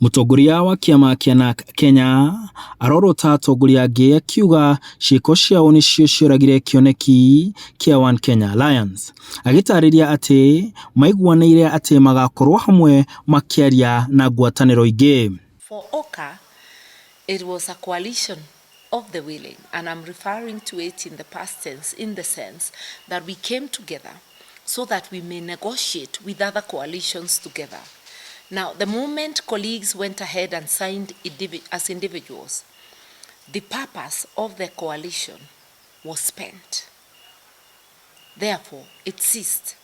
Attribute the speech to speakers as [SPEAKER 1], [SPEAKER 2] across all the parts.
[SPEAKER 1] Mũtongoria wa kĩama kĩa NARC Kenya arorota atongoria angĩ akiuga ciĩko ciao nĩcio cioragire kĩoneki kĩa One Kenya Alliance. Agĩtarĩria atĩ maiguanĩire atĩ magakorwo hamwe makĩaria na ngwatanĩro ingĩ.
[SPEAKER 2] For OKA, it was a coalition of the willing, and I'm referring to it in the past tense in the sense that we came together so that we may negotiate with other coalitions together. Now, the moment colleagues went ahead and signed as individuals, the purpose of the coalition was spent. Therefore, it ceased,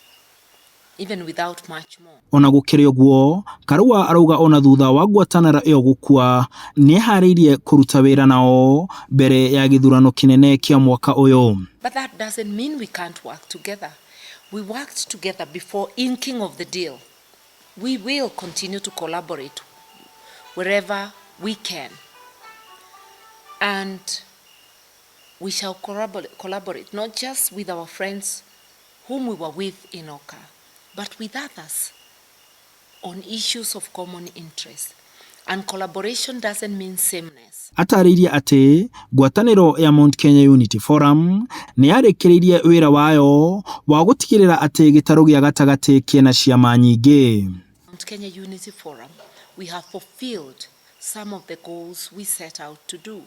[SPEAKER 2] even without much more.
[SPEAKER 1] Ona gũkĩrĩ ũguo, Karua arauga ona thutha wa ngwatanĩro ĩyo gũkua, nĩeharĩirie kũruta wĩra nao mbere ya gĩthurano kĩnene kĩa mwaka ũyũ.
[SPEAKER 2] But that doesn't mean we can't work together. We worked together before inking of the deal. We will continue to collaborate wherever we can. And we shall collaborate not just with our friends whom we were with in OKA, but with others on issues of common interest. And collaboration doesn't mean sameness.
[SPEAKER 1] Atarĩirie atĩ ngwatanĩro ya Mount Kenya Unity Forum nĩ yarĩkĩrĩirie wĩra wayo wa gũtigĩrĩra atĩ gĩtarũ gĩa gatagatĩ kĩna ciama nyingĩ.
[SPEAKER 2] Mount Kenya Unity Forum, we have fulfilled some of the goals we set out to do,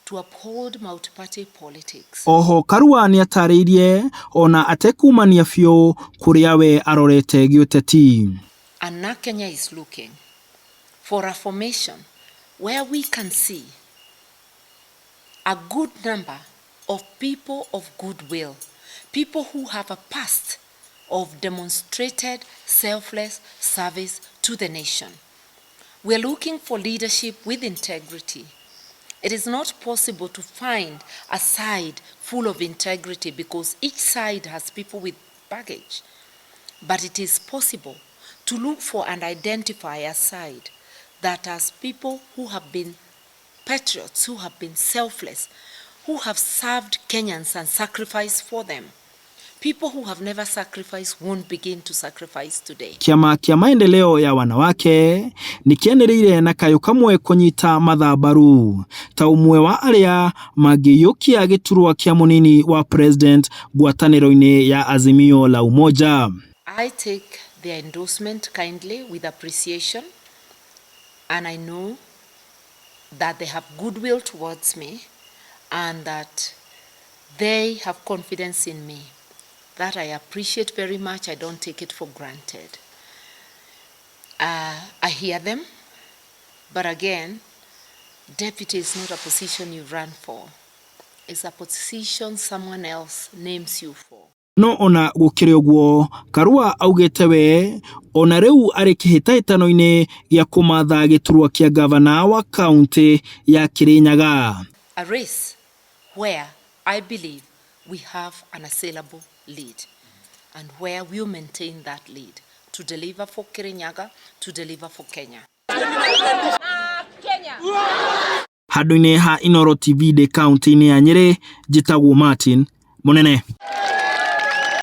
[SPEAKER 2] to uphold multi-party politics.
[SPEAKER 1] Oho Karua nĩ atarĩirie ona atekumania biũ kũrĩa we arorete gĩũteti.
[SPEAKER 2] And now Kenya is looking for a formation where we can see a good number of people of goodwill, people who have a past of demonstrated selfless service to the nation. We're looking for leadership with integrity. It is not possible to find a side full of integrity because each side has people with baggage. But it is possible to look for and identify a side that has people who have been patriots, who have been selfless, who have served Kenyans and sacrificed for them. People who have never sacrificed won't begin to sacrifice today.
[SPEAKER 1] Kĩama kĩa maendeleo ya wanawake nĩ kĩanĩrĩire na kayũ kamwe kũnyita Martha mbaru ta ũmwe wa arĩa mangĩiyũkia gĩturwa kĩa mũnini wa president ngwatanĩro-inĩ ya Azimio la Umoja.
[SPEAKER 2] I take their endorsement kindly with appreciation, and I know that they have goodwill towards me and that they have confidence in me. That I appreciate very much. I don't take it for granted. I hear them, but again, deputy is not a position you run for. It's a position someone else names you for.
[SPEAKER 1] No ona gũkĩrĩ ũguo, Karua augĩte we ona rĩu arĩ kĩhĩtahĩtano-inĩ gĩa kũmatha gĩturwa kĩa gavana wa kaunti ya Kirinyaga.
[SPEAKER 2] A race where I believe we have an unassailable lead and where we'll maintain that lead to deliver for Kirinyaga, to deliver for Kenya.
[SPEAKER 1] Handũ-inĩ ha Inooro TV ndĩ kaunti-inĩ ya Nyĩrĩ, njĩtagwo Martin Mũnene.